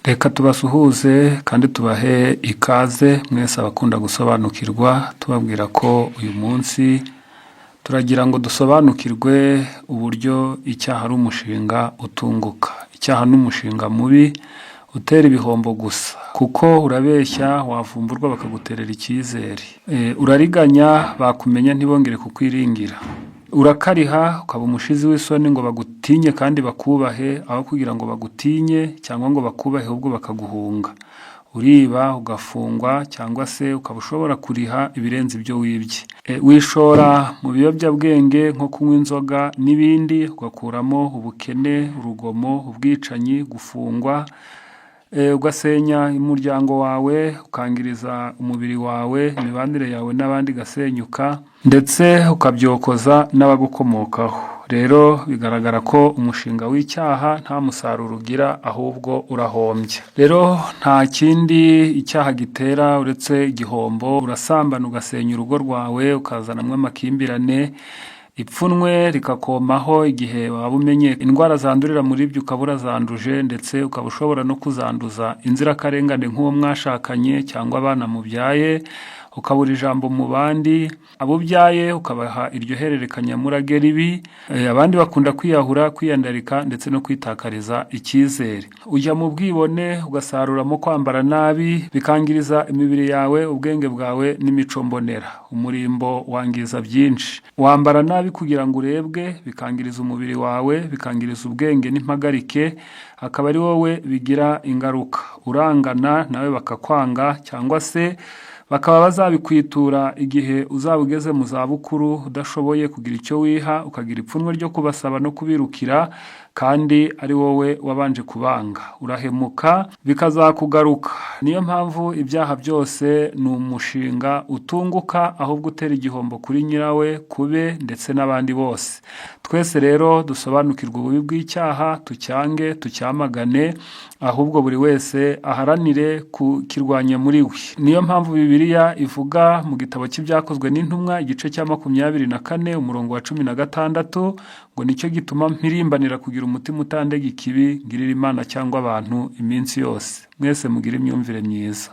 Reka tubasuhuze kandi tubahe ikaze mwese abakunda gusobanukirwa, tubabwira ko uyu munsi turagira ngo dusobanukirwe uburyo icyaha ari umushinga utunguka. Icyaha ni umushinga mubi utera ibihombo gusa, kuko urabeshya wavumburwa bakaguterera icyizere, urariganya bakumenya ntibongere kukwiringira, urakariha ukaba umushizi w'isoni ngo bagutinye kandi bakubahe, aho kugira ngo bagutinye cyangwa ngo bakubahe ahubwo bakaguhunga. Uriba ugafungwa cyangwa se ukaba ushobora kuriha ibirenze ibyo wibye. Wishora mu biyobyabwenge nko kunywa inzoga n'ibindi, ugakuramo ubukene, urugomo, ubwicanyi, gufungwa, ugasenya umuryango wawe, ukangiriza umubiri wawe, imibanire yawe n'abandi igasenyuka, ndetse ukabyokoza n'abagukomokaho. Rero bigaragara ko umushinga w'icyaha nta musaruro ugira, ahubwo urahombya. Rero nta kindi icyaha gitera uretse igihombo. Urasambana ugasenya urugo rwawe, ukazanamo amakimbirane, ipfunwe rikakomaho igihe waba umenye indwara zandurira muri ibyo ukaba urazanduje, ndetse ukaba ushobora no kuzanduza inzirakarengane nk'uwo mwashakanye cyangwa abana mubyaye, ukabura ijambo mu bandi, abo ubyaye ukabaha iryo hererekanyamurage ribi. Abandi bakunda kwiyahura, kwiyandarika ndetse no kwitakariza icyizere. Ujya mu bwibone ugasaruramo kwambara nabi, bikangiriza imibiri yawe, ubwenge bwawe n'imico mbonera. Umurimbo wangiza byinshi. Wambara nabi kugira ngo urebwe, bikangiriza umubiri wawe, bikangiriza ubwenge n'impagarike, akaba ari wowe bigira ingaruka. Urangana nawe bakakwanga, cyangwa se bakaba bazabikwitura igihe uzaba ugeze mu zabukuru udashoboye kugira icyo wiha, ukagira ipfunwe ryo kubasaba no kubirukira kandi ari wowe wabanje kubanga. Urahemuka bikazakugaruka. Niyo mpamvu ibyaha byose ni umushinga utunguka, ahubwo utera igihombo kuri nyirawe, kube ndetse n'abandi bose. Twese rero dusobanukirwe ububi bw'icyaha, tucyange, tucyamagane, ahubwo buri wese aharanire kukirwanya muri we. Niyo mpamvu Bibiliya ivuga mu gitabo cy'Ibyakozwe n'Intumwa, igice cya 24, umurongo wa 16, ngo nicyo gituma mpirimbanira kugira umutima utandega ikibi, ngirira Imana cyangwa abantu iminsi yose. Mwese mugire imyumvire myiza.